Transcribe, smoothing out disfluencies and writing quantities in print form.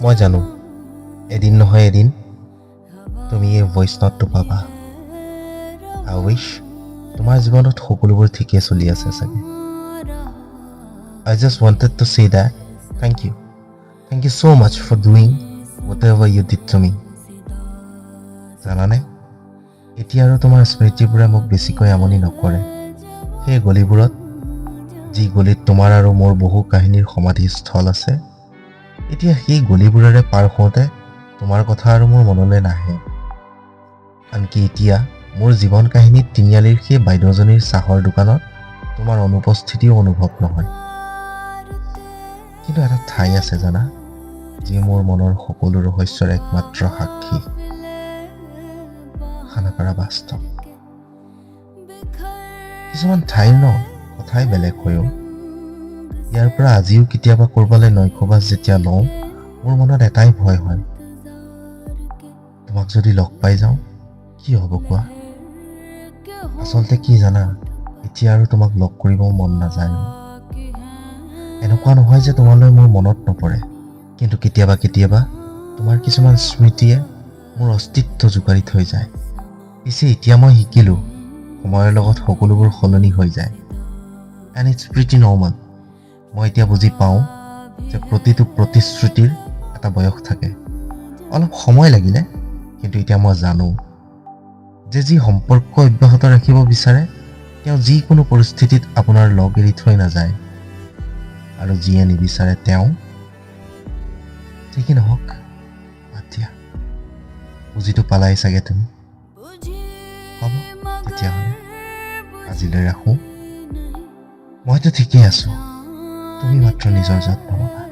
মই জানো, এদিন নহয় এদিন তুমি এই ভইচ নোটটো পাবা। আই উইচ তোমাৰ জীৱনত সকলোবোৰ ঠিকে চলি আছে চাগে। I just wanted to say that thank you, thank you so much for doing whatever you did to me. জানানে, এতিয়া আৰু তোমাৰ স্মৃতিবোৰে মোক বেছিকৈ আমনি নকৰে। সেই গলিবোৰত, যি গলিত তোমাৰ আৰু মোৰ বহু কাহিনীৰ সমাধিস্থল আছে, এতিয়া সেই গলিবোৰেৰে পাৰ হওঁতে তোমাৰ কথা আৰু মোৰ মনলৈ নাহে। আনকি এতিয়া মোৰ জীৱন কাহিনীত তিনিআলিৰ সেই বাইদেউজনীৰ চাহৰ দোকানত তোমাৰ অনুপস্থিতিও অনুভৱ নহয়। কিন্তু এটা ঠাই আছে জানা, যি মোৰ মনৰ সকলো ৰহস্যৰ একমাত্ৰ সাক্ষী, খানাপাৰা বাছ ষ্টপ। কিছুমান ঠাইৰ ন কথাই বেলেগ হয় অ'। ইয়াৰ পৰা আজিও কেতিয়াবা ক'ৰবালৈ নৈশ বাছ যেতিয়া লওঁ, মোৰ মনত এটাই ভয় হয়, তোমাক যদি লগ পাই যাওঁ কি হ'ব কোৱা? আচলতে কি জানা, এতিয়া আৰু তোমাক লগ কৰিব মন নাযায়। এনেকুৱা নহয় যে তোমালৈ মোৰ মনত নপৰে, কিন্তু কেতিয়াবা কেতিয়াবা তোমাৰ কিছুমান স্মৃতিয়ে মোৰ অস্তিত্ব জোকাৰি থৈ যায়। পিছে এতিয়া মই শিকিলোঁ, সময়ৰ লগত সকলোবোৰ সলনি হৈ যায় and it's pretty normal. মই এতিয়া বুজি পাওঁ যে প্ৰতিটো প্ৰতিশ্ৰুতিৰ এটা বয়স থাকে। অলপ সময় লাগিলে, কিন্তু এতিয়া মই জানো যে যি সম্পৰ্ক অব্যাহত ৰাখিব বিচাৰে, তেওঁ যিকোনো পৰিস্থিতিত আপোনাৰ লগ এৰি থৈ নাযায় আৰু যিয়ে নিবিচাৰে তেওঁ যি কি নহওক, বাদ দিয়া। বুজিতো পালাই চাগে তুমি। হ'ব তেতিয়াহ'লে, আজিলৈ ৰাখোঁ। মইতো ঠিকেই আছোঁ, তুমি মাত্ৰ নিজৰ যত্ন ল'বা।